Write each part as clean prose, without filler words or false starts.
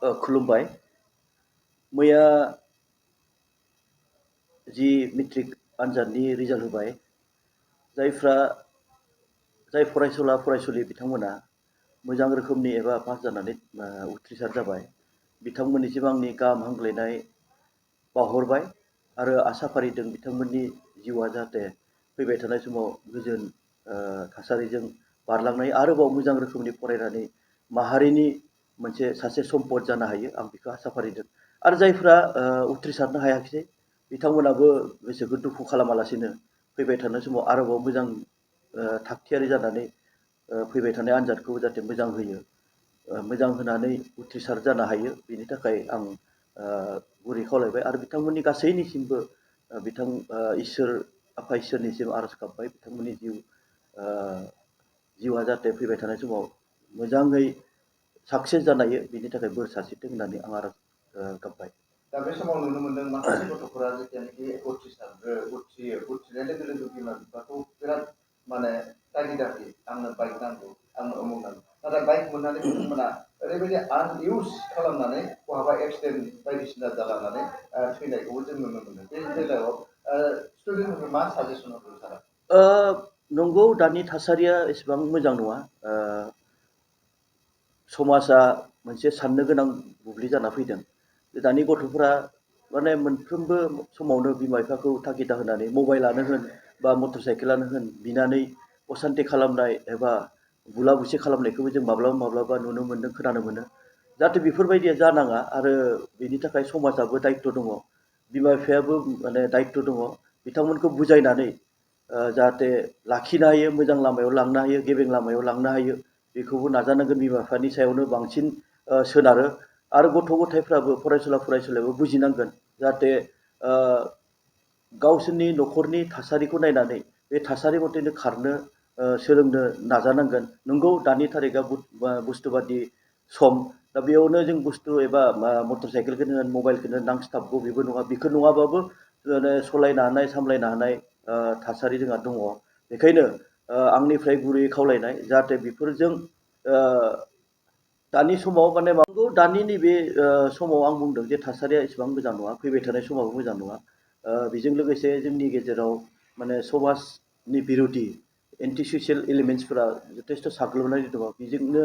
खुलुमबाय। मैया जि मेट्रिक आनजादनि रिजाल्ट होबाय, जाय फरायसुला फरायसुलि बिथांमोना मोजां रोखोमनि एबा पास जानानै उथ्रिसार जाबाय, बिथांमोननिसिम आंनि गाहाम हामग्लायनाय बावहरबाय आरो आसा फारिदों बिथांमोननि जिउआ जाहाथे फैबाय थानाय समाव गोजोन थासारिजों बारलांनाय आरोबाव मोजां रोखोमनि फरायनानै माहारिनि मोनसे सासे सम्पद जानो हायो, आं बेखौ आसा फारिदों। आरो जायफ्रा उथ्रिसारनो हायाखिसै बिथांमोनाबो गोसोखौ दुखु खालामालासिनो फैबाय थानाय समाव आरोबाव मोजां थागथियारि जानानै फैबाय थानाय आनजादखौ जाहाथे मोजां होयो, मोजां होनानै उथ्रिसार जानो हायो, बेनि थाखाय आं गुरै खावलायबाय आरो बिथांमोननि गासैनिसिमबो इसोर आफा इसोरनिसिम आरज गाबबाय बिथांमोननि जिउआ जाहाथे फैबाय थानाय समाव मोजाङै साक्सेस जानो हायो, बेनि थाखाय बोर सारस्रिथों होननानै आं आरज गाबबाय। दा बे समाव नुनो मोनदों माखासे गथ'फोरा जेब्लानाखि उथ्रिनाय लोगो लोगो बिमा बिफाखौ बिराद माने तागिदा होयो, आंनो बाइक नांगौ, आंनो अमुक नांगौ। नाथाय बाइक मोननानै बिथांमोना ओरैबायदि आनइउज खालामनानै बहाबा एक्सिडेन्ट बायदिसिना जालांनानै थैनायखौबो जों नुनो मोनो। बे बेलायाव स्टुडेन्टफोरनो मा साजेसन होगोन सारा? नंगौ, दानि थासारिया एसेबां मोजां नङा। समाजा मोनसे साननो गोनां बुब्लि जाना फैदों। दानि गथ'फोरा माने मोनफ्रोमबो समावनो बिमा बिफाखौ तागिदा होनानै मबाइलानो होन बा मटर साइकेलानो होन बिनानै असान्ति खालामनाय एबा बुला बुसि खालामनायखौबो जों माब्लाबा नुनो मोन्दों, खोनानो मोनो। जाहाथे बेफोरबायदिया जानाङा आरो बेनि थाखाय समाजाबो दायित्व दङ, बिमा बिफायाबो माने दायित्व दङ, बिथांमोनखौ बुजायनानै जाहाथे लाखिनो हायो, मोजां लामायाव लांनो हायो, गेबें लामायाव लांनो हायो, बेखौबो नाजानांगोन। बिमा बिफानि सायावनो बांसिन सोनारो आरो गथ' गथायफ्राबो फरायसुलायाबो बुजिनांगोन जाहाथे गावसोरनि न'खरनि थासारिखौ नायनानै बे थासारि मथेनो खारनो सोलोंनो नाजानांगोन। नंगौ, दानि थारिखआ बुस्थुबादि सम, दा बेयावनो जों बुस्थु एबा मटर साइकेलखौनो होन मबाइलखौनो नांस्लाबगौ बेबो नङा, बेखौ नङाबाबो सालायनो हानाय सामलायनो हानाय थासारि जोंहा दङ। बेखायनो आंनिफ्राय गुरैयै खावलायनाय जाहाथे बेफोरजों दानि समाव माने नंगौ, दानि नैबे समाव आं बुंदों जे थासारिया एसेबां मोजां नङा, फैबाय थानाय समावबो मोजां नङा। बेजों लोगोसे जोंनि गेजेराव माने समाजनि बिरोधि एन्टि ससियेल एलिमेन्ट्सफोरा जथेस्थ' साग्लोबनानै दङ। बेजोंनो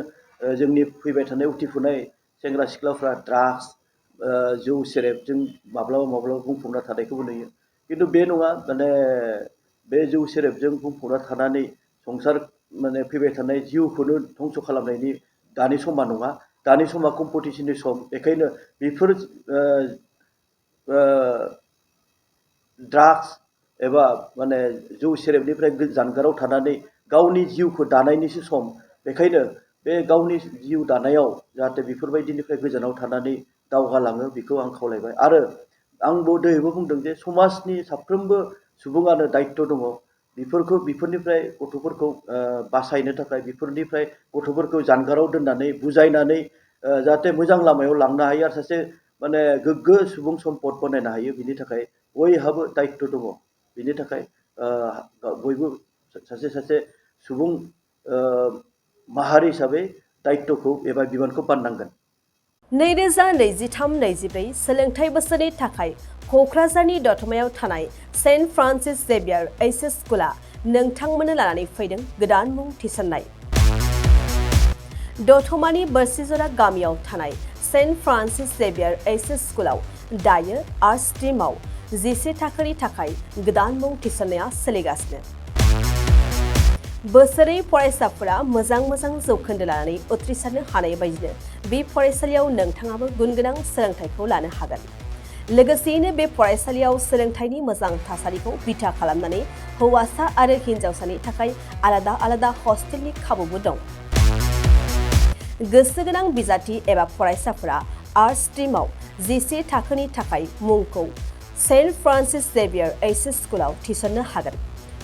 जोंनि फैबाय थानाय उथिफुनाय सेंग्रा सिख्लाफ्रा ड्राग्स, जौ सेरेबजों माब्लाबा बुंफबना थानायखौबो नुयो। खिन्थु बे नङा, माने बे जौ सेरेबजों बुंफबना थानानै संसार माने फैबाय थानाय जिउखौनो धंस' खालामनायनि दानि समा नङा। दानि समा कम्पिटिसननि सम, बेखायनो बेफोर ड्राग्स एबा माने जौ सेरेबनिफ्राय जानगाराव थानानै गावनि जिउखौ दानायनिसो सम। बेखायनो बे गावनि जिउ दानायाव जाहाथे बेफोरबायदिनिफ्राय गोजानाव थानानै दावगालाङो, बेखौ आं खावलायबाय। आरो आंबो दहायबो बुंदों जे समाजनि साफ्रोमबो सुबुङानो दायित्व दङ बेफोरनिफ्राय गथ'फोरखौ बासायनो थाखाय, बेफोरनिफ्राय गथ'फोरखौ जानगाराव दोननानै बुजायनानै जाहाथे मोजां लामायाव लांनो हायो आरो सासे माने गोग्गो सुबुं सम्पद बानायनो हायो, बिनि थाखाय बयहाबो दायित्व दङ। बिनि थाखाय बयबो सासे सुबुं माहारि हिसाबै दायित्वखौ एबा बिबानखौ बाननांगोन। 2023-24 सोलोंथाइ बोसोरनि थाखाय क'क्राझारनि दतमायाव थानाय सेन्ट फ्रान्सिस जेभियार एइचएस स्कुला नोंथांमोननो लानानै फैदों गोदान मुं थिसननाय। दतमानि बोरसिजरा गामियाव थानाय सेन्ट फ्रान्सिस जेभियार एइचएस स्कुलाव दायो आर्ट्स स्ट्रिमाव 11 थाखोनि थाखाय गोदान मुं थिसननाया सोलिगासिनो। बोसोरै फरायसाफोरा मोजां जौखोन्दो लानानै उथ्रिसारनो हानाय बायदिनो बे फरायसालियाव नोंथाङाबो गुनगोनां सोलोंथाइखौ लानो हागोन। लोगोसेयैनो बे फरायसालियाव सोलोंथाइनि मोजां थासारिखौ बिथा खालामनानै हौवासा आरो हिन्जावसानि थाखाय आलादा हस्टेलनि खाबुबो दं। गोसो गोनां बिजाथि एबा फरायसाफोरा आर्ट्स स्ट्रिमाव 11 थाखोनि थाखाय मुंखौ सेन्ट फ्रान्सिस जेभियार एइचएस स्कुलाव थिसननो हागोन।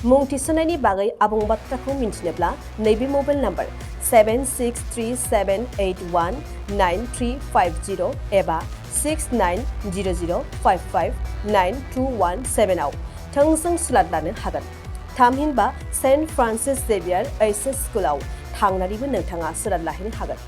मुं थिसननायनि बागै आबुं बाथ्राखौ मिन्थिनोब्ला नैबे मबाइल नम्बर 7637819350 एबा 6900559217 आव थोंजों सुलाद लानो हागोन। थामहिनबा सेन्ट फ्रान्सिस जेभियार एइचएस स्कुलाव थांनानैबो नोंथाङा सुलाद लाहैनो हागोन।